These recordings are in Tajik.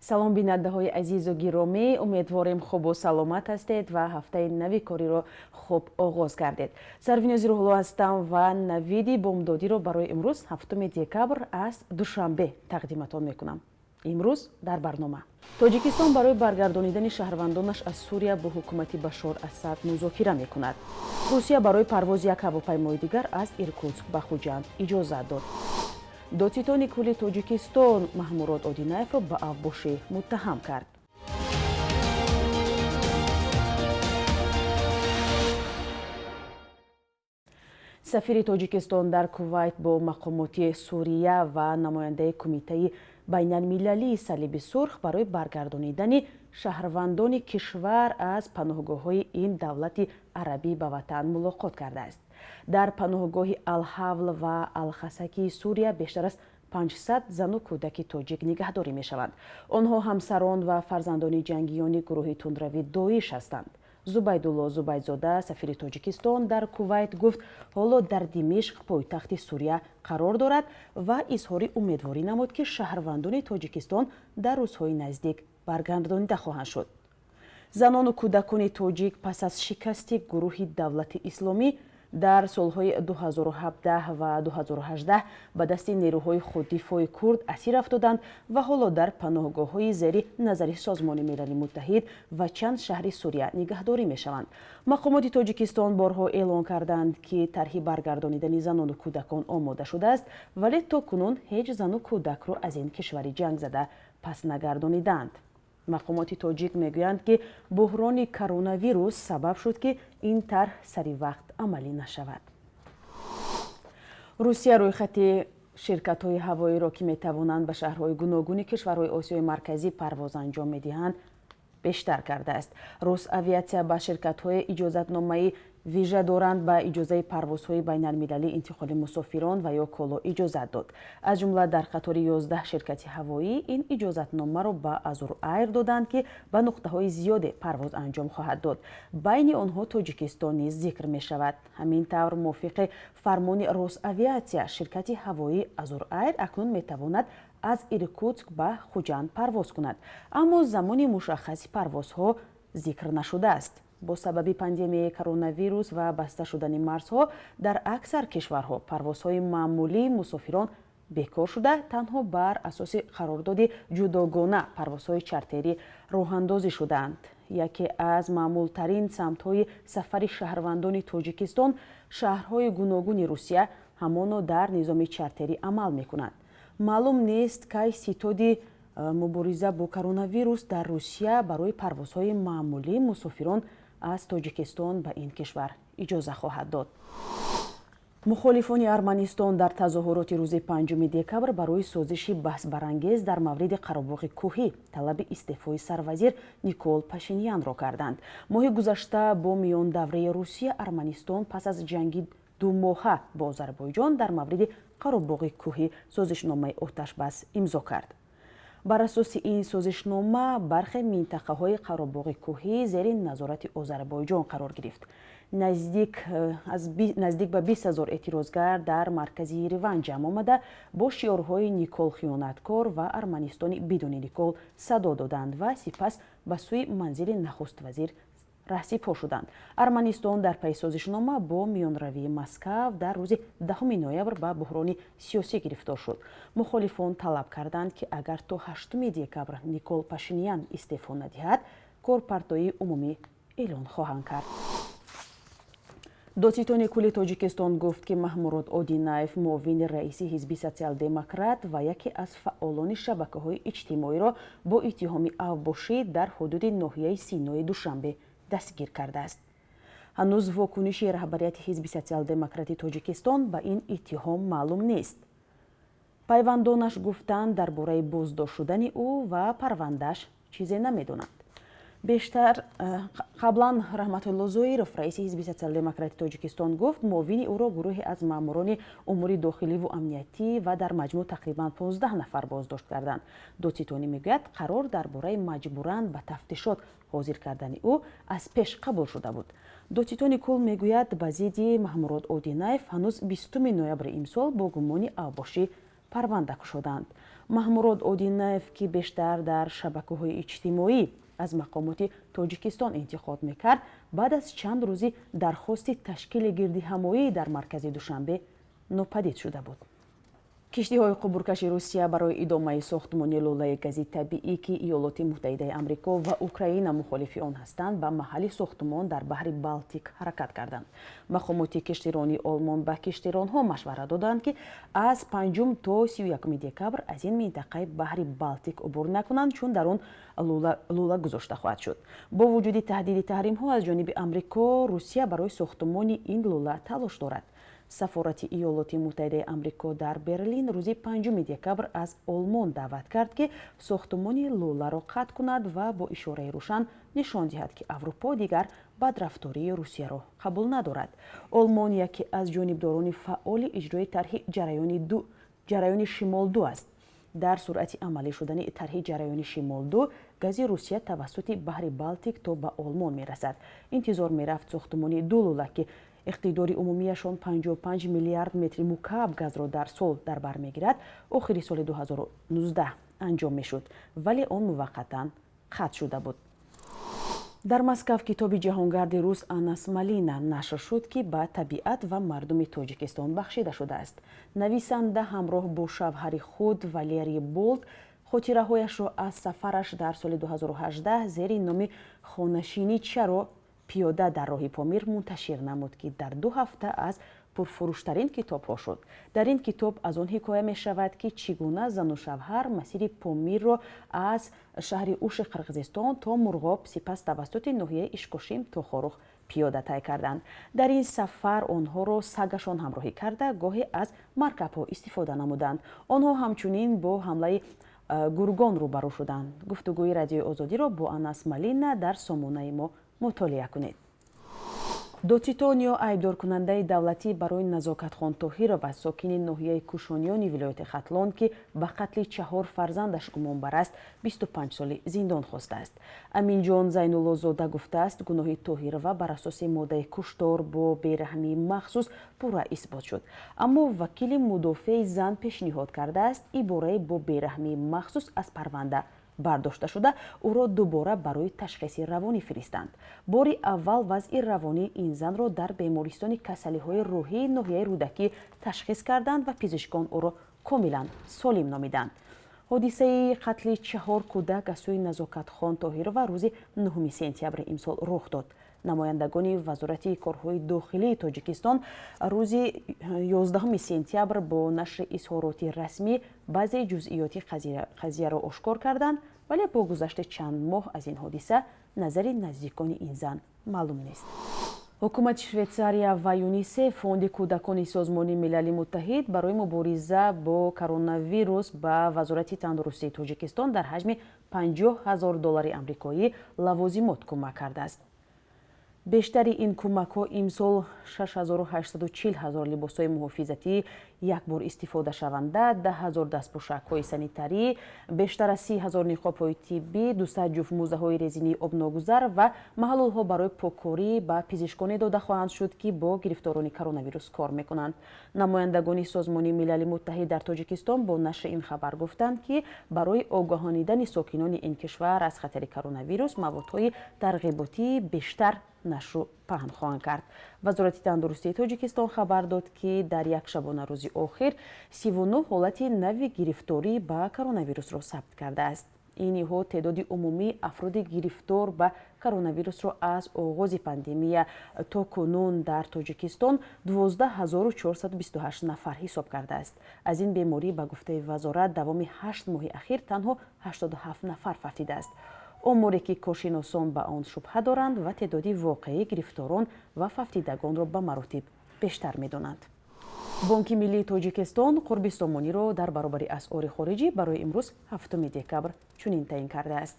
Салом, бинандаҳои азизу гиромӣ. Умедворем, хубу саломат ҳастед ва ҳафтаи нави кориро хуб оғоз кардед. Сарвинози Рӯҳулло ҳастам ва навиди бомдодиро барои имрӯз, 7 декабр, аз Душанбе тақдиматон мекунам. Имрӯз дар барнома: Тоҷикистон барои баргардонидани шаҳрвандонаш аз Сурия бо ҳукумати Башор Асад музокира мекунад. Русия барои парвози як ҳавопаймои дигар аз Иркутск ба Хуҷанд иҷозат дод. Додситони кулли Тоҷикистон Маҳмурод Одинаевро ба авбошӣ муттаҳам кард. Сафири Тоҷикистон дар Кувайт бо мақомоти Сурия ва намояндаи Кумитаи байналмилалии Салиби Сурх барои баргардонидани шаҳрвандони кишвар аз паноҳгоҳҳои ин давлати арабӣ ба ватан мулоқот кардааст. Дар паноҳгоҳи Алҳавл ва Алхасакии Сурия бештар аз 500 зану кӯдаки тоҷик нигаҳдорӣ мешаванд. Онҳо ҳамсарон ва фарзандони ҷангиёни гурӯҳи тундрави Доиш ҳастанд. Зубайдулло Зубайдзода, сафири Тоҷикистон дар Кувайт, гуфт, ҳоло дар Димишқ, пойтахти Сурия, қарор дорад ва изҳори умедворӣ намуд, ки шаҳрвандони Тоҷикистон дар рӯзҳои наздик баргардонида хоҳанд шуд. Занону кӯдакони тоҷик пас аз шикасти гурӯҳи Давлати Исломӣ дар солҳои 2017 ва 2018 ба дасти нерӯҳои худдифои курд асир афтоданд ва ҳоло дар паноҳгоҳҳои зери назари Созмони Милали Муттаҳид ва чанд шаҳри Сурия нигаҳдорӣ мешаванд. Мақомоти Тоҷикистон борҳо эълон карданд, ки тарҳи баргардонидани занону кӯдакон омода шудааст, вале то кунун ҳеҷ зану кӯдакро аз ин кишвари ҷангзада пас нагардонидаанд. Мақомоти тоҷик мегӯянд, ки буҳрони коронавирус сабаб шуд, ки ин тарҳ сари вақт амалӣ нашавад. Русия рӯйхати ширкатҳои ҳавоиро, ки метавонанд ба шаҳрҳои гуногуни кишварҳои Осиёи Марказӣ парвоз анҷом медиҳанд, бештар кардааст. Росавиатсия ба ширкатҳои иҷозатномаи вижа доранд ба иҷозаи парвозҳои байналмилалии интиқоли мусофирон ва ё коло иҷозат дод. Аз ҷумла, дар қатори 11 ширкати ҳавоӣ ин иҷозатномаро ба Азур Айр доданд, ки ба нуқтаҳои зиёде парвоз анҷом хоҳад дод. Байни онҳо Тоҷикистон низ зикр мешавад. Ҳамин тавр, мувофиқи фармони Росавиатсия, ширкати ҳавоии Азур Айр акнун метавонад аз Иркутск ба Хуҷанд парвоз кунад, аммо замони мушаххаси парвозҳо зикр нашудааст. Бо сабаби пандемияи коронавирус ва баста шудани марзҳо дар аксар кишварҳо парвозҳои маъмулии мусофирон бекор шуда, танҳо бар асоси қарордоди ҷудогона парвозҳои чартерӣ роҳандозӣ шудаанд. Яке аз маъмултарин самтҳои сафари шаҳрвандони Тоҷикистон, шаҳрҳои гуногуни Русия, ҳамоно дар низоми чартерӣ амал мекунанд. Маълум нест, кай ситоди мубориза бо коронавирус дар Русия барои парвозҳои маъмулии мусофирон аз Тоҷикистон ба ин кишвар иҷоза хоҳад дод. Мухолифони Арманистон дар тазоҳуроти рӯзи 5 декабр барои созиши баҳсбарангез дар мавриди Қаробоғи Кӯҳӣ талаби истеъфои сарвазир Никол Пашинянро карданд. Моҳи гузашта бо миёндавраи Русия Арманистон пас аз ҷанги думоҳа бо Озарбойҷон дар мавриди Қаробоғи Кӯҳӣ созишномаи оташбас имзо кард. Бар асоси ин созишнома, бархе минтақаҳои Қаробоғи Кӯҳӣ зери назорати Озарбойҷон қарор гирифт. Наздик ба 20 000 эътирозгар дар маркази Ереван ҷамъ омада, бо шиорҳои «Никол хиёнаткор» ва «Арманистони бидуни Никол» садо доданд ва сипас ба сӯи манзили нахуствазир раҳсипор шуданд. Арманистон дар пайи созишнома бо миёнравии Москав дар рӯзи 10 ноябр ба буҳрони сиёсӣ гирифтор шуд. Мухолифон талаб карданд, ки агар то 8 декабр Никол Пашинян истеъфо надиҳад, корпартоии умумӣ эълон хоҳанд кард. Додситони кулли Тоҷикистон гуфт, ки Маҳмурод Одинаев, муовини раиси ҳизби Социал-демократ ва яке аз фаъолони шабакаҳои иҷтимоиро бо иттиҳоми авбошӣ дар ҳудуди ноҳияи Синои Душанбе дастгир кардааст. Ҳанӯз вокуниши раҳбарияти ҳизби Социал-демократи Тоҷикистон ба ин иттиҳом маълум нест. Пайвандонаш гуфтанд, дар бораи боздошт шудани ӯ ва парвандааш чизе намедонанд. Бештар қаблан Раҳматулло Зоиров, раиси ҳизби Социал-демократи Тоҷикистон, гуфт, муовини ӯро гурӯҳе аз маъмурони умури дохиливу амниятӣ ва дар маҷмӯъ тақрибан 15 нафар боздошт карданд. Додситонӣ мегӯяд, қарор дар бораи маҷбуран ба тафтишот ҳозир кардани ӯ аз пеш қабул шуда буд. Додситони кул мегӯяд, ба зидди Маҳмурод Одинаев ҳанӯз 20 ноябри имсол бо гумони авбошӣ парванда кушоданд. Маҳмурод Одинаев, ки бештар дар шабакаҳои иҷтимоӣ аз мақомоти Тоҷикистон интиқод мекард, баъд аз чанд рӯзи дархости ташкили гирдиҳамоӣ дар маркази Душанбе нопадид шуда буд. Киштиҳои қубуркаши Русия барои идомаи сохтмони лӯлаи гази табиӣ, ки Иёлоти Муттаҳидаи Амрико ва Украина мухолифи он ҳастанд, ба маҳалли сохтмон дар баҳри Балтик ҳаракат карданд. Мақомоти киштиронии Олмон ба киштиронҳо машварат доданд, ки аз 5 то 31 декабр аз ин минтақаи баҳри Балтик убур накунанд, чун дар он лӯла гузошта хоҳад шуд. Бо вуҷуди таҳдиди таҳримҳо аз ҷониби Амрико, Русия барои сохтмони ин лӯла талош дорад. Сафорати Иёлоти Муттаҳидаи Амрико дар Берлин рӯзи 5 декабр аз Олмон даъват кард, ки сохтмони лӯларо қатъ кунад ва бо ишораи рӯшан нишон диҳад, ки Аврупо дигар бадрафтории Русияро қабул надорад. Олмон яке аз ҷонибдорони фаъоли иҷрои тарҳи Ҷараёни Шимол 2 аст. Дар суръати амалӣ шудани тарҳи Ҷараёни Шимол 2, гази Русия тавассути баҳри Балтик то ба Олмон мерасад. Интизор мерафт, сохтмони ду лӯла, ки иқтидори умумияшон 55 миллиард метри мукааб газро дар сол дар бар мегирад, охири соли 2019 анҷом мешуд, вале он муваққатан қатъ шуда буд. Дар Москав китоби ҷаҳонгарди рус Анна Смолина нашр шуд, ки ба табиат ва мардуми Тоҷикистон бахшида шудааст. Нависанда ҳамроҳ бо шавҳари худ Валерий Болт хотираҳояшро аз сафараш дар соли 2018 зери номи «Хонашинӣ чаро пиёда дар роҳи Помир» мунташир намуд, ки дар 2 ҳафта аз пурфурӯштарин китобҳо шуд. Дар ин китоб аз он ҳикоя мешавад, ки чӣ гуна зану шавҳар масири Помирро аз шаҳри Уши Қирғизистон то Мурғоб, сипас тавассути ноҳияи Ишкошим то Хоруғ пиёда тай карданд. Дар ин сафар онҳоро сагашон ҳамроҳӣ карда, гоҳе аз маркабҳо истифода намуданд. Онҳо ҳамчунин бо ҳамлаи гургон рӯбарӯ шуданд. Гуфтугӯи Радиои Озодиро бо Анна Смолина дар сомонаи мо мутолиа кунед. Додситон ё айбдоркунандаи давлатӣ барои Назокатхон Тоҳирова, сокини ноҳияи Кушониёни вилояти Хатлон, ки ба қатли чаҳор фарзандаш гумонбар аст, 25 соли зиндон хостааст. Аминҷон Зайнуллозода гуфтааст, гуноҳи Тоҳирова бар асоси моддаи куштор бо бераҳмии махсус пурра исбот шуд, аммо вакили мудофеи зан пешниҳод кардааст, ибораи бо бераҳмии махсус аз парванда бардошта шуда, ӯро дубора барои ташхиси равонӣ фиристанд. Бори аввал вазъи равонии ин занро дар бемористони касалиҳои рӯҳии ноҳияи Рӯдакӣ ташхис карданд ва пизишкон ӯро комилан солим номиданд. Ҳодисаи қатли чаҳор кӯдак аз сӯи Назокатхон Тоҳирова рӯзи 9 сентябри имсол рух дод. Намояндагони Вазорати корҳои дохилии Тоҷикистон рӯзи 11 сентябр бо нашри изҳороти расмӣ баъзе ҷузъиёти қазияро ошкор карданд, вале бо гузашти чанд моҳ аз ин ҳодиса назари наздикони ин зан маълум нест. Ҳукумати Швейтсария ва ЮНИСЕФ, фонди кӯдакони Созмони Милали Муттаҳид, барои мубориза бо коронавирус ба Вазорати тандурустии Тоҷикистон дар ҳаҷми 50 ҳазор доллари амрикоӣ лавозимот кӯмак кардааст. Бештари ин кӯмакҳо имсол 6840 ҳазор либосҳои муҳофизатӣ якбор истифодашаванда, 10 ҳазор дастпӯшакҳои санитарӣ, бештар аз 30 ҳазор ниқобҳои тиббӣ, 200 ҷуфт мӯзаҳои резинии обногузар ва маҳлулҳо барои поккорӣ ба пизишконе дода хоҳанд шуд, ки бо гирифторони коронавирус кор мекунанд. Намояндагони Созмони Милали Муттаҳид дар Тоҷикистон бо нашри ин хабар гуфтанд, ки барои огоҳонидани сокинони ин кишвар аз хатари коронавирус маводҳои тарғиботии бештар нашру паҳн хоҳанд кард. Вазорати тандурустии Тоҷикистон хабар дод, ки дар як шабонарӯзи охир 39 ҳолати нави гирифторӣ ба коронавирусро сабт кардааст. Ин ниҳод теъдоди умумии афроди гирифтор ба коронавирусро аз оғози пандемия то кунун дар Тоҷикистон 12428 нафар ҳисоб кардааст. Аз ин беморӣ, ба гуфтаи вазорат, давоми 8 моҳи ахир танҳо 87 нафар фавтидааст, оморе ки коршиносон ба он шубҳа доранд ва теъдоди воқеии гирифторон ва фавтидагонро ба маротиб бештар медонанд. Бонки миллии Тоҷикистон қурби сомониро дар баробари асъори хориҷӣ барои имрӯз, 7 декабр, чунин таъин кардааст.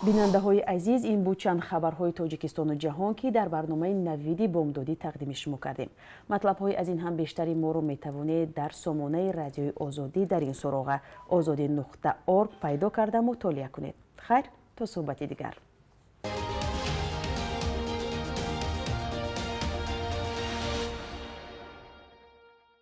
Бинандаҳои азиз, ин буд чанд хабарҳои Тоҷикистону ҷаҳон, ки дар барномаи «Навиди бомдодӣ» тақдими шумо кардем. Матлабҳои аз ин ҳам бештари моро метавонед дар сомонаи Радиои Озодӣ дар ин суроға ozodi.org пайдо карда, мутолиа кунед. Хайр, то суҳбати дигар.